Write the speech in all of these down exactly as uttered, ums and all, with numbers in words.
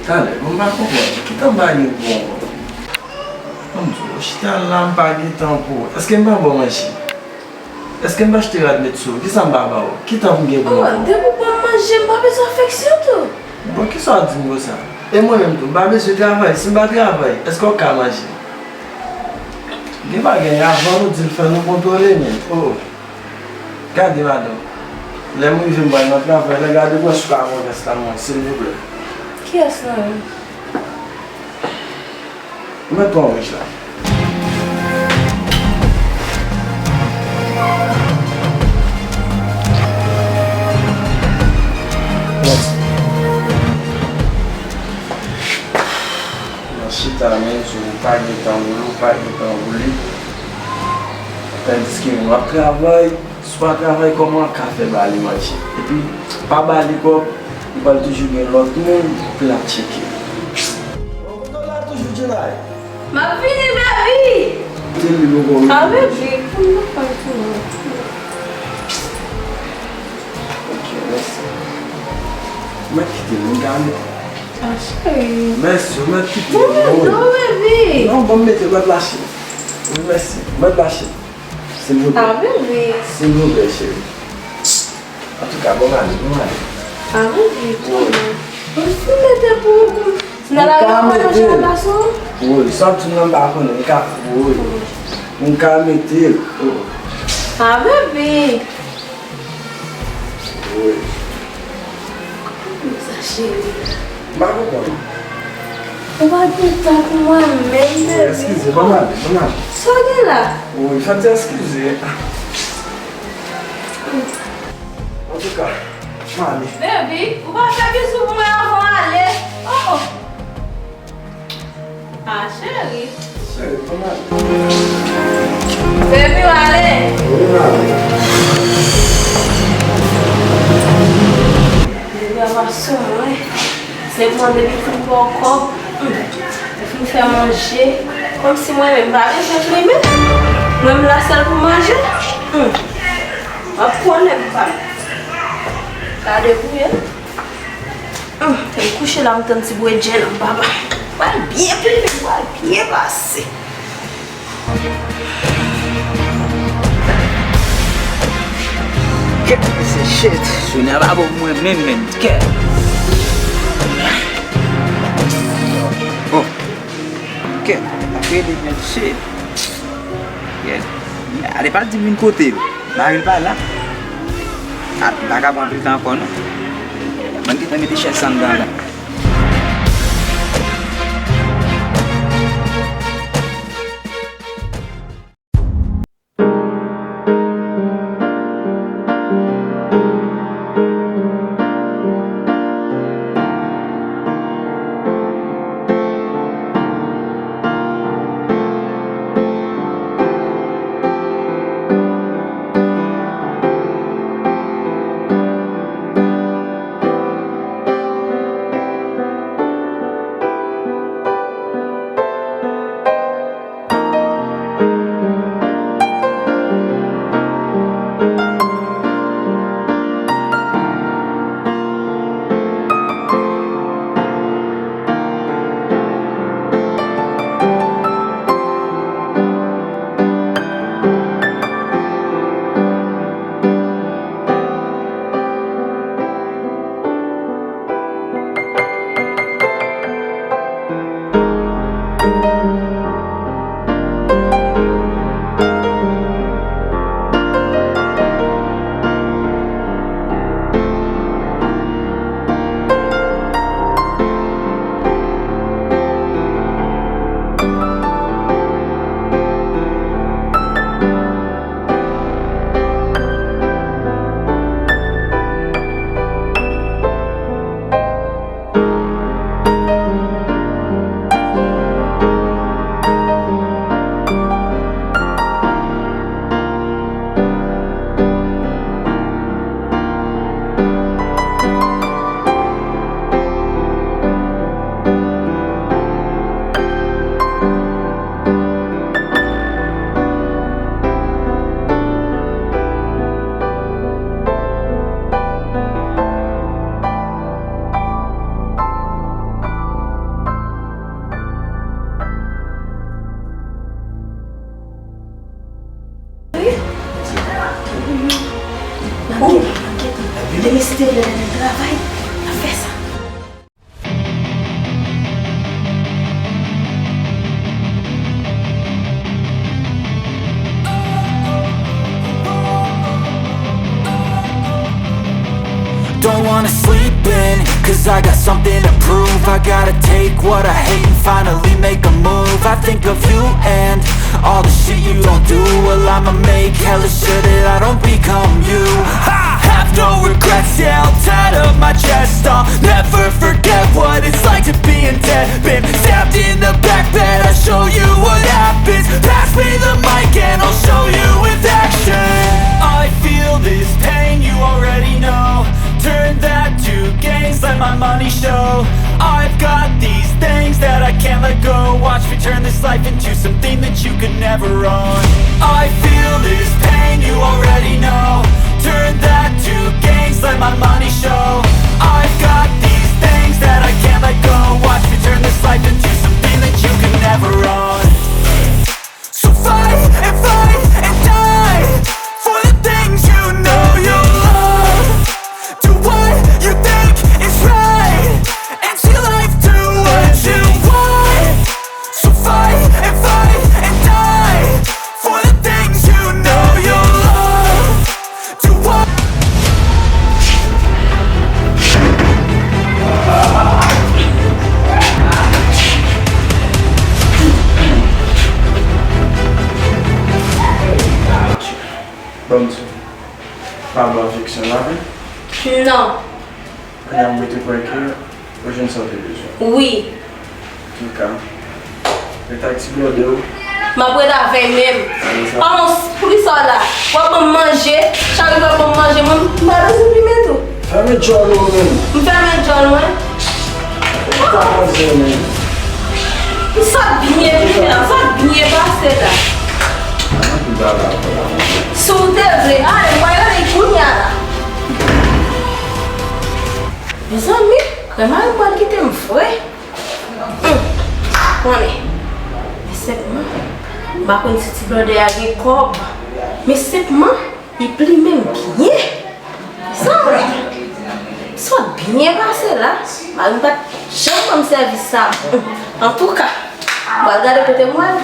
Talè, bon, m pa konprann. Ki tan m pa gen pou ou ankò? Ban m di w, ou chita la, m pa gen tan pou ou. Èske m pa ba w manje? Èske m pa achte rad met sou ou? Kisa m pa ba ou? Ki tan pou m gen pou mwen? Oh, depi w ban m manje, m pa bezwen afeksyon tou. Bon, kisa w ap di m konsa? E mwen menm tou, m pa bezwen travay. Si m pa travay, èske w ka manje? Gen bagay, avan nou di l fè, nou kontwole, men. Oh. Gade, madanm. Lè m rive, m pral nan travay la, gade branch ou ka pran vès la, mwen, silvouplè. Kiyès nan yo? Mwen pran wouj la. Mèsi. Nan chita, men, di w pa gen tan pou li, ou pa gen tan pou li. Tandiske mwen ap travay. Si w pa travay, kòman w ka fè ba li manje? Epi, pa ba li kòb, li pral toujou gen lòt moun pou l ap tcheke. Bon, kote w la toujou, Jenay? M ap vini, baby! Kote li, bon, bon. A, baby, pou m nan fè l tou, non. Ok, mèsi. Mwen kite l, mwen ka ale. A, cheri. Mèsi, mwen kite l. Non, non, baby. Non, bon, m mete, mwen plache. Wi, mèsi. Mwen plache. Silvouplè. Ah, bebe. Silvouplè, cheri. Antouka, bon ale, bon ale. Ah, bebe, tou bon. Mwen fin mete pou ou. Si nan lari, ou pa manje anba sou? Wi, sa w di nan m pa konnen, m ka, wi. M ka mete l. Ah, bebe. Wi. Kòman sa, cheri? M pa konprann. Ou pa gen tan pou mwen menm, bebe. Eskize, ban m ale, ban m ale. Sa w gen la? Wi, sa di eskize. Antouka, m ale. Bebe, ou pa fè bizou pou mwen avan w ale? Oh, oh. Ah, cheri. Cheri, ban m ale. Baby, w ale. Wi, m ale. Bebe a pa sou mwen. Se mwen depi fin ba w kòb, hmm, ou fin fè manje. Kòmsi mwen menm m pa bezwen plimen. Mwen m la sèl pou manje. Hmm. W ap konnen m pa. Gade pou ye. Hmm, m kouche la, m tann ti bredye la, m papa. M pral byen plimen, m pral byen pase. Kèt, mesye, shit. Sonia pa bon pou mwen menm, menm. Kèt. Oh. Kèt. Ap rele, menm, shit. Kèt. Ale pa di m vin kote yo. Mari l pa la. Ah, m pa ka pran anpil tan ankò, non. Mwen gentan mete chèz sa anndan la. Sleeping, cause I got something to prove. I gotta take what I hate and finally make a move. I think of you and all the shit you don't do. Well, I'ma make hella sure that I don't become you. Ha! Have no regrets, yeah, I'll tie up my chest. I'll never forget what it's like to be in debt. Been stabbed in the back bed, I'll show you what happens. Pass me the mic and I'll show you with action. I feel this pain, you already know. Turn that to gains, let my money show. I've got these things that I can't let go. Watch me turn this life into something that you could never own. I feel this pain, you already know. Turn that to gains, let my money show. I've got these things that I can't let go. Watch me turn this life into something that you could never own. So fight and fight and die for the things you know you love. Do what you think is right and see life do what you want. So fight and fight and die for the things you know you love. Do what? Ban m di w, pa ba w afeksyon la vre. Non. Kounya m rete kwè ke ou jwenn sa w te bezwen. Wi. Antouka, rete ak ti blòdè w. M ap rete avè l menm. Alò sa. Kòman s-, poukisa w la? W ap ban m manje, chak jou w ap ban m manje, mwen m pa bezwen plimen tou. Fèmen djòl ou menm. M fèmen djòl mwen. Ou pa manzè menm. Sa byen fini la, sa byen pase la. Ann anpil bagay ankò la. Si w te vle, ale, m pral rele l kounya la. Mezanmi, krè mari m pral kite m vre. Hum, konnen. Men sèlman, m pa konn si ti blòdè a gen kòb. Men sèlman, li plimen m byen. Sa, sot byen pase la. Mari m pa t janm ban m sèvis sa. Hum, antouka, m pral gade kote m pral.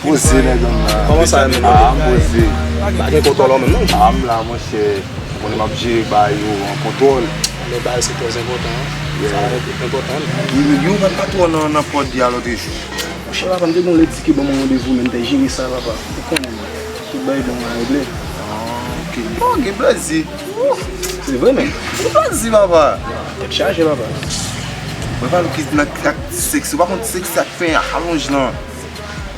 Poze nèg an la. Kòman sa ye menm? Ah, m poze. Pa gen kontwòl menm non. Ah, m la, monchè. Ou konnen m ap jere bagay yo an kontwòl. Men bagay se trè enpòtan, hein. Yeah. Sa enpòtan. Wi, wi, yo pa, pa twò nan, nan pòt ya lòt jou. Monchè, papa, m te gen yon lè di ke ban mwen randevou, men m te jere sa, papa. Ou konnen, men. Tout bagay bon, mwen regle. Ah, ok. Bon, gen plezi. Wouh! Se vre, men. Gen plezi, papa. Tèt chaje, papa. Mwen pa lou ki nan ak ti seksi. Ou pa konn ti seksi ak pen alonj lan.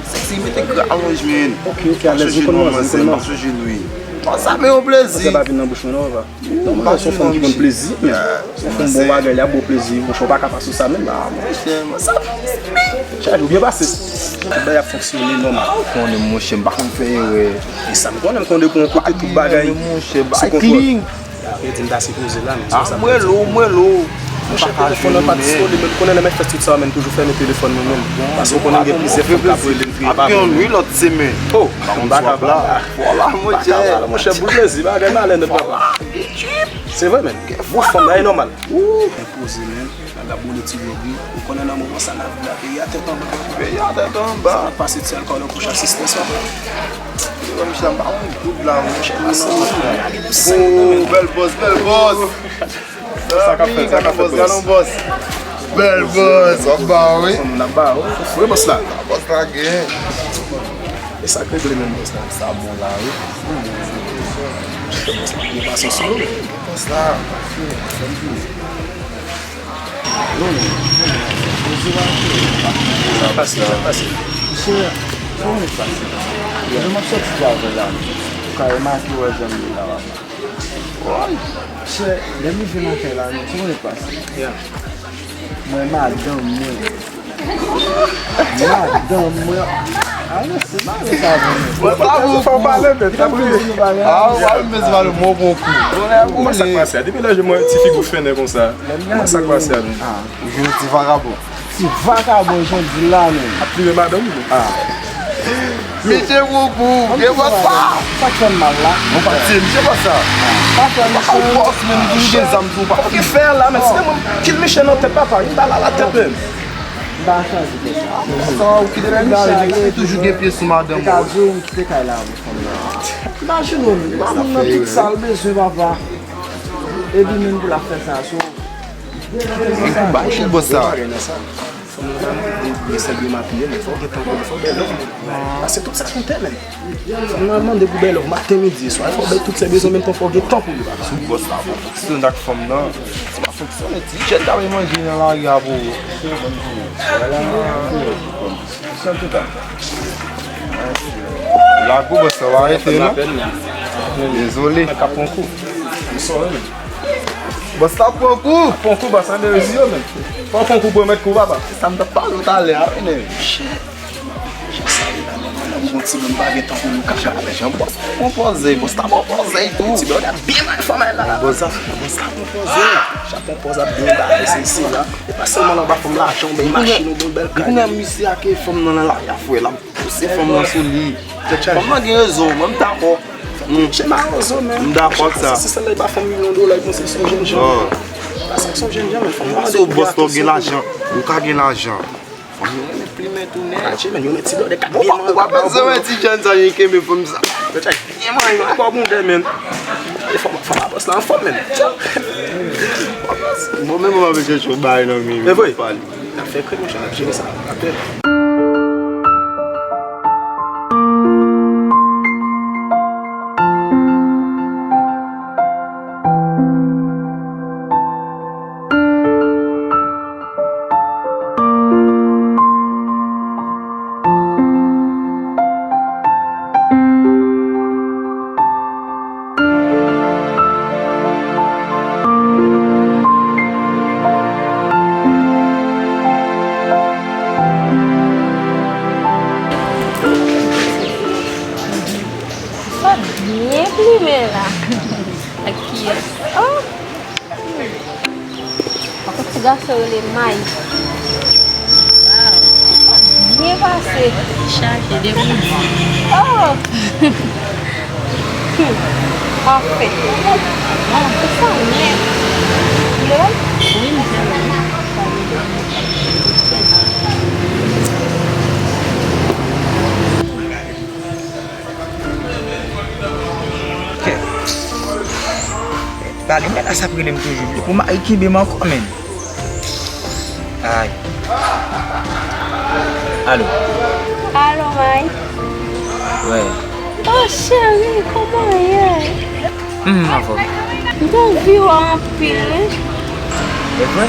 Seksi mete gra alonj, men. Ok, ok, alèz, m konn manzè, m konn manzè. Pa sou jenou, wi. Bon, sa fè yon plezi. Sa pa vin nan bouch mwen, non, papa. Non, mwen se yon fanm ki konn plezi, men. Yon fanm bon bagay, li ap ba w plezi. Monchè, ou pa ka pase sa menm. Ah, monchè, mwen sa. Chak jou byen pase. Tout bagay ap fonksyone nòmal. Ah, ou konnen, monchè, m pa konn fè erè. E sa m konnen, m konnen pou yon kote tout bagay sou kontwòl. Yo di m ta sipoze la, men se pa sa m di. Ah, m rele w, m rele w. Monchè, telefòn nan pa disponib, men ou konnen lè m fè tout sa, men m toujou fèmen telefòn mwen menm. Paske ou konnen gen plizyè fanm k ap rele m, kriye pa pou mwen. Ap gen yon lòt semèn. Oh, m pa ka pale. Vwala, monchè. M pa ka pale, monchè, boul plezi, bagay malè nèt, papa. Se vre, men. Bout fanm la, e nòmal. Enpoze, men. N ap boule ti wòb, wi. Ou konnen nan moman sa, n ap la peyi a tèt anba. Peyi a tèt anba. Sa k ap pase ti alkòl yo pou chase strès, papa. Yo, monchè, m pa konn kout la, monchè. Oh, bèl bòs, bèl bòs. Sa k ap fèt, sa k ap fèt, bòs. Bèl bòs, w ap ba w, wi. N ap ba w. Wi, bòs la. Bòs la gen. E sa k regle menm, bòs la? Sa bon la, wi. Bòs la gen pasyans sou nou. Bòs la. Pase, pase. Misye, kòman l pase? Lè m ap sòti travay la, ou ka remake wè jan m ye la, papa. Woy! Chè, lè m rive lakay la, men, kòman l pase? Mwen, madanm mwen. Madanm mwen. A, mesye, pale sa pou mwen. Mwen pa bon. Fò w pale, men, tanpri. A, w pa bezwen pale, mwen bon kou. Kòman sa k pase a? Depi lè je mwen, ti figi w fennen konsa. Kòman sa k pase a, menm? Ou jwenn yon ti vakabon. Ti vakabon, jan w di l la, menm. Ap plimen madanm ou, menm? Ah. Misye gwo kou, gen bòs pa. Sa k fè m mal la? Mwen pa tiye misye pa sa. Pa fè misye. Ou bòs menm, ou toujou gen zam sou ou pa. Ou ki fè la, men se mwen ki l misye nan tèt papa, li ba la la tèt menm. M pa chanje fè sa. Sa ou ki te fè misye ale, li toujou gen pye sou madanm ou. Li ka di w m kite kay la avè fanm nan. Imajine w, li pa moun nan tout sa l bezwen papa. Epi menm pou l ap fè sa, so. Li pou bay chèf bòs sa. Fò nou ta mande, gen sèl de makiye, men fò gen tan pou li, fò bèl lòv. Paske tout sa konte, men. Fò nou mande pou bèl lòv, maten, midi, swa. Fò bèl tout sa bezwen, menm tan fò gen tan pou li, papa. Sou bòs la, pa fonksyone ak fanm nan. Si pa fonksyone, ti jèn ta vin manje nan lari a pou ou. Lago bòs la, pa rete, non? Dezole. Mwen ka pran kou. M sòri, men. Bòs la pran kou. Pran kou, bòs la, men rezi yo, men. Fò pran kou pou mèt kou, papa. Se sa m t ap pale w talè a, men. Bon, ti moun pa gen tan pou nou kaka, men jan bòs la pran pòz, bòs la pran pòz tou. Ti bòs la byen mal fòmay la. Bòs la, bòs la pran pòz. Chak pran pòz ap byen bagay, se isi la. E pa sèlman nan ba fanm lajan, ou bay machin, ou bay bèl kay. Depi nan misye ak fanm nan nan lari a, frè, l ap pouse fanm nan sou li. Fòm nan gen rezon, mwen m dakò. Misye mawozo, men. M dakò ak sa. Se sèl lè li pa fè yon milyon dola, li panse se yon jèn jan. Li panse se yon jèn jan, men fòm nan se yon bòs la, ou gen lajan. Ou ka gen lajan. Fòm yo renmen plimen tou nèt. Kache, men, yo met ti blòdè k ap byen manje. Ou pa bezwen wè ti jèn sa, li kenbe fanm sa. Yo tchèk byen manje, yo ba w bondè, men. E fòm, fòm a bòs la anfòm, men. Bon, men mwen ap chèche yon bagay nan men, men vre. N ap fè krèy, monchè, n ap jere sa. N ap fè. Sa byen plimen la. Ak kiyès? Oh! Pako ti gason rele May. Waw. Byen pase. Chaje de moun. Oh! Pafè. Bon, se sa ou ye. Ou ye? Wi, m te la. Ok. Pale, men la sa ap rele m toujou. Pou mari kenbe m ankò, men. Ay. Alo. Alo, May. Wè. Oh, cheri, kòman w ye? Hmm, anfòm. M t anvi wè w anpil, wi. E vre?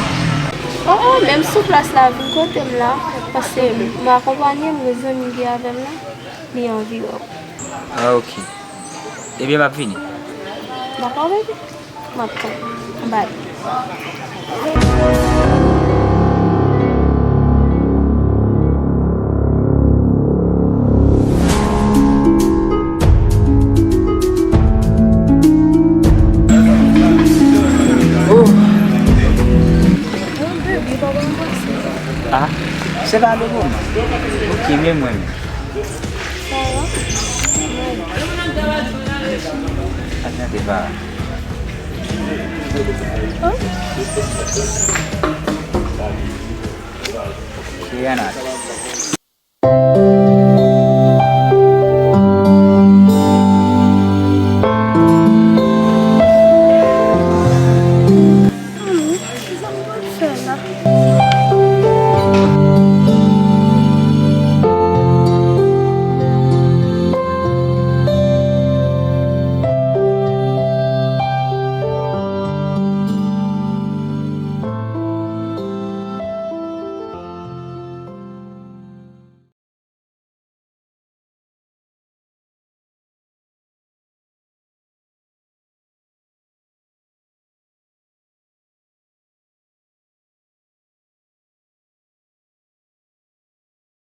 Oh, oh, menm sou plas la, vin kote m la. Paske m akonpanye m, gen zanmi ki avè m la. Li anvi wè w. Ah, ok. Ebyen, m ap vini. Dakò, baby. M ap tann. Bye. Oh. Ah, se pa le moman. Ok, men mwen menm. Sa va? Atande, pa. Hã? Rihanna.